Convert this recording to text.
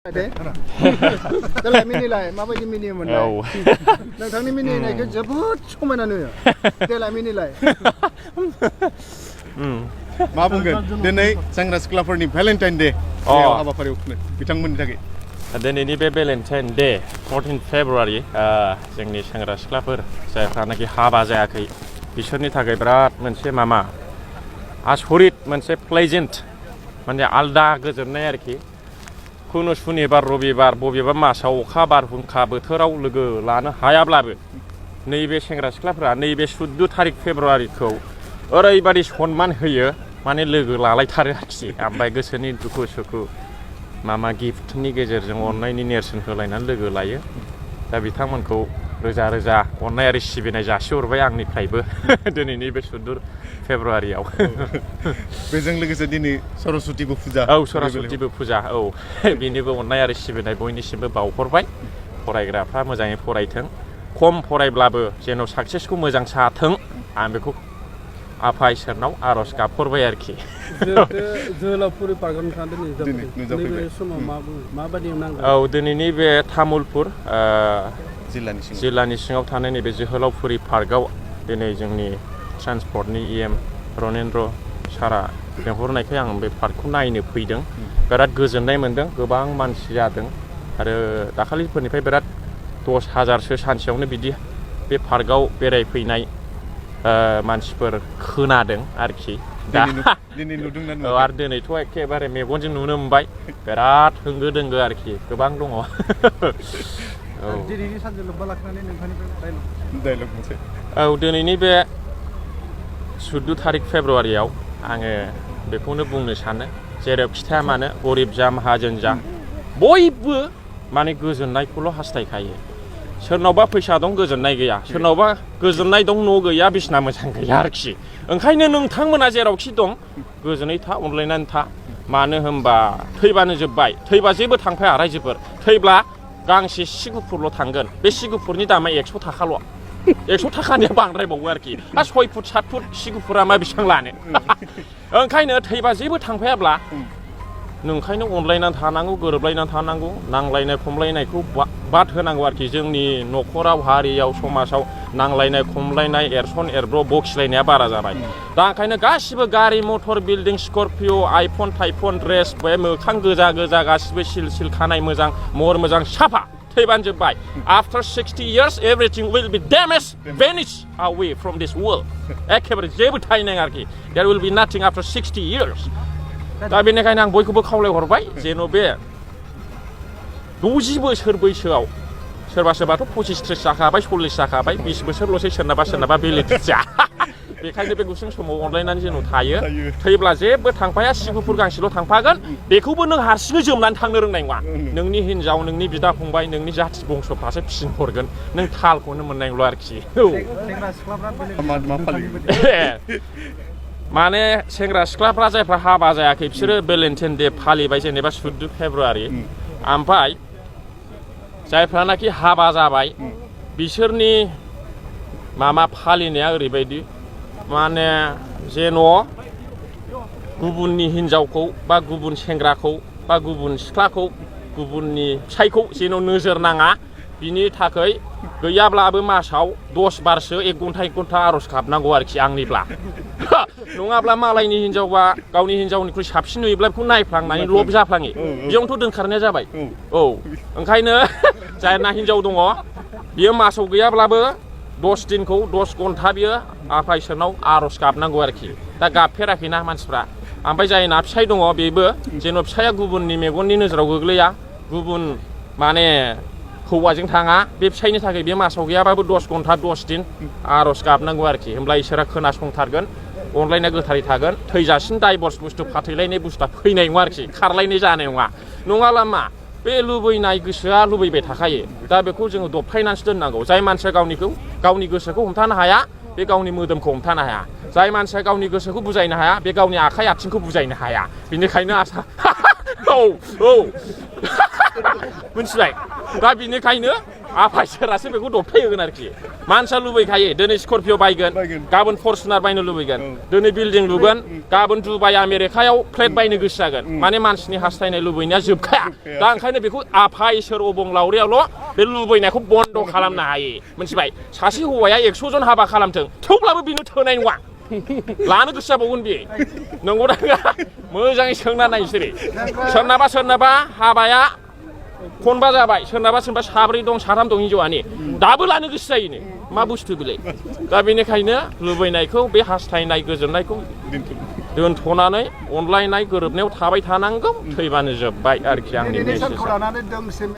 देलाय मिनिलाय माबायदि मिनियोमोन नोंथांनि मिनिनायखौ जोबोद समायना नुयो देलाय मिनिलाय मा बुंगोन दिनै सेंग्रा सिख्लाफोरनि भ्यालेन्टाइन डे हाबाफारियाव बिथांमोननि थाखाय दिनैनि बे भ्यालेन्टाइन डे 14 फेब्रुवारि जोंनि सेंग्रा सिख्लाफोर जायफ्रानाखि हाबा जायाखै बिसोरनि थाखाय बिराद मोनसे आसरित मोनसे प्लेजेन्ट माने आलदा गोजोननाय आरोखि खुनु सुनिबार रबिबार बबेबा मासाव अखा बारहुंखा बोथोराव लोगो लानो हायाब्लाबो नैबे सेंग्रा सिख्लाफोरा नैबे 14 थारिख फेब्रुवारिखौ ओरैबादि सन्मान होयो माने लोगो लालायथारो आरोखि ओमफ्राय गोसोनि दुखु सुखु गिफ्टनि गेजेरजों अननायनि नेरसोन होलायनानै लोगो लायो दा बिथांमोनखौ रोजा रोजा अननाय आरो सिबिनाय जासिहरबाय आंनिफ्रायबो दिनैनि बे 14 फेब्रुवारियाव बेजों लोगोसे दिनै सरस्वतीबो फुजा सरस्वतीबो फुजा बेनिबो अननाय आरो सिबिनाय बयनिसिमबो बावहरबाय फरायग्राफ्रा मोजाङै फरायथों खम फरायब्लाबो जेन' साक्सेसखौ मोजां साथों आं बेखौ आफा इसोरनाव आर'ज गाबहरबाय आरोखि जोहोलावफुरि पार्कआव नैबे समाव माबायदि नांगौ दिनैनि बे तामुलपुर जिल्लानि सिङाव थानाय नैबे जोहोलावफुरि पार्कआव दिनै जोंनि ट्रान्सपर्टनि EM रनेन्द्र सारा लेंहरनायखाय आं बे पार्कखौ नायनो फैदों बिराद गोजोननाय मोनदों गोबां मानसि जादों आरो दाखालिफोरनिफ्राय बिराद 10,000सो सानसेयावनो बिदि बे पार्कआव बेरायफैनाय मानसिफोर खोनादों आरोखि दिनै नुदोंना आरो दिनैथ' एखेबारे मेगनजों नुनो मोनबाय बिराद होंगो दोंगो आरोखि गोबां दङ दिनैनि सानजों लोब्बा लाखिनानै नोंथांनिफ्राय डायलग मोनसे दिनैनि बे 14 थारिख फेब्रुवारियाव आङो बेखौनो बुंनो सानो जेराव खिथाया मानो गरिब जा माहाजोन जा बयबो माने गोजोननायखौल' हास्थायखायो सोरनावबा फैसा दं गोजोननाय गैया सोरनावबा गोजोननाय दं न' गैया बिसिना मोजां गैया आरोखि ओंखायनो नोंथांमोना जेरावखि दं गोजोनै था अनलायनानै था मानो होनबा थैबानो जोब्बाय थैबा जेबो थांफाया रायजोफोर थैब्ला गांसे सि गुफुरल' थांगोन बे सि गुफुरनि दामा 100 थाखाल' 100 थाखानिया बांद्रायबावो आरोखि 6 फुट 7 फुट सि गुफुरा मा बेसेबां लानो ओंखायनो थैबा जेबो थांफायाब्ला नोंखायनो अनलायनानै थानांगौ गोरोबलायनानै थानांगौ नांलायनाय खमलायनायखौ बाद होनांगौ आरोखि जोंनि न'खराव हारियाव समाजाव नांलायनाय खमलायनाय एरसन एरब्र बखिलायनाया बारा जाबाय दा ओंखायनो गासिबो गारि मटर बिल्डिं स्करपिय' आइफन थाइफन ड्रेस बे मोखां गोजा गोजा गासिबो सिल सिल खानाय मोजां महर मोजां साफा थैबानो जोब्बाय after 60 years everything will be damaged vanish away from this world एखेबारे जेबो थाहैनाय आरोखि there will be nothing after 60 years दा बेनिखायनो आं बयखौबो खावलायहरबाय जेन' बे 60 बोसोर बैसोआव सोरबा सोरबाथ' 25-30 जाखाबाय 40 जाखाबाय 20 बोसोरल'सै सोरनाबा बेलेटिजा बेखायनो बे गुसुं समाव अनलायनानै जेन' थायो थैब्ला जेबो थांफाया सि गुफुर गांसेल' थांफागोन बेखौबो नों हारसिङै जोमनानै थांनो रोंनाय नङा नोंनि हिनजाव नोंनि बिदा फंबाय नोंनि जाथि बंस'फ्रासो फिनहरगोन नों थालखौनो मोननाय नंला आरोखि माने सेंग्रा सिख्लाफ्रा जायफ्रा हाबा जायाखै बिसोरो भ्यालेन्टाइन डे फालिबाय जेनेबा 14 फेब्रुवारि ओमफ्राय जायफ्रानाखि हाबा जाबाय बिसोरनि फालिनाया ओरैबायदि माने जेन' गुबुननि हिनजावखौ बा गुबुन सेंग्राखौ बा गुबुन सिख्लाखौ गुबुननि फिसायखौ जेन' नोजोर नाङा बिनि थाखाय गैयाब्लाबो मासाव 10 बारसो 1 घन्टा आर'ज गाबनांगौ आरोखि आंनिब्ला नङाब्ला मालायनि हिनजावबा गावनि हिनजावनिख्रुइ साबसिन नुयोब्ला बेखौ नायफ्लांनानै लब जाफ्लाङो बेयावनोथ' दोनखारनाया जाबाय ओंखायनो जायना हिनजाव दङ बियो मासाव गैयाब्लाबो 10 दिनखौ 10 घन्टा बियो आफा इसोरनाव आर'ज गाबनांगौ आरोखि दा गाबफेराखैना मानसिफ्रा ओमफ्राय जायना फिसाय दङ बेबो जेन' फिसाया गुबुननि मेगननि नोजोराव गोग्लैया गुबुन हौवाजों थाङा बे फिसायनि थाखाय बे मासाव गैयाबाबो 10 घन्टा 10 दिन आर'ज गाबनांगौ आरोखि होमब्ला इसोरा खोनासंथारगोन अनलायनाय गोथारै थागोन थैजासिम डाइभर्स बुस्थु फाथैलायनाय बुस्थुआ फैनाय नङा आरोखि खारलायनाय जानाय नङा नङाब्ला मा बे लुबैनाय गोसोआ लुबैबाय थाखायो दा बेखौ जोङो दबथायनानैसो दोननांगौ जाय मानसिया गावनि गोसोखौ हमथानो हाया बे गावनि मोदोमखौ हमथानो हाया जाय मानसिया गावनि गोसोखौ बुजायनो हाया बे गावनि आखाइ आथिंखौ बुजायनो हाया बेनिखायनो मिथिबाय दा बेनिखायनो आफा इसोरासो बेखौ दबथायहोगोन आरोखि मानसिया लुबैखायो दिनै स्करपिअ बायगोन गाबोन फरचुनार बायनो लुबैगोन दिनै बिल्डिं लुगोन गाबोन दुबाइ आमेरिकायाव फ्लेट बायनो गोसो जागोन माने मानसिनि हास्थायनाय लुबैनाया जोबखाया दा ओंखायनो बेखौ आफा इसोर अबंलावरियाल' बे लुबैनायखौ बन्द' खालामनो हायो मिथिबाय सासे हौवाया 100 जन हाबा खालामथों थेवब्लाबो बेनो थोनाय नङा लानो गोसो जाबावगोन बे नंगौ दा मोजाङै सोंना नाय सोरनाबा हाबाया खनबा जाबाय सोरनाबा साब्रै दं साथाम दं हिनजावानि दाबो लानो गोसो जायोनो मा बुस्थु बेलाय दा बेनिखायनो लुबैनायखौ बे हास्थायनाय गोजोननायखौ दोनथ'नानै अनलायनाय गोरोबनायाव थाबाय थानांगौ थैबानो जोब्बाय आरोखि आंनि मेसेजआ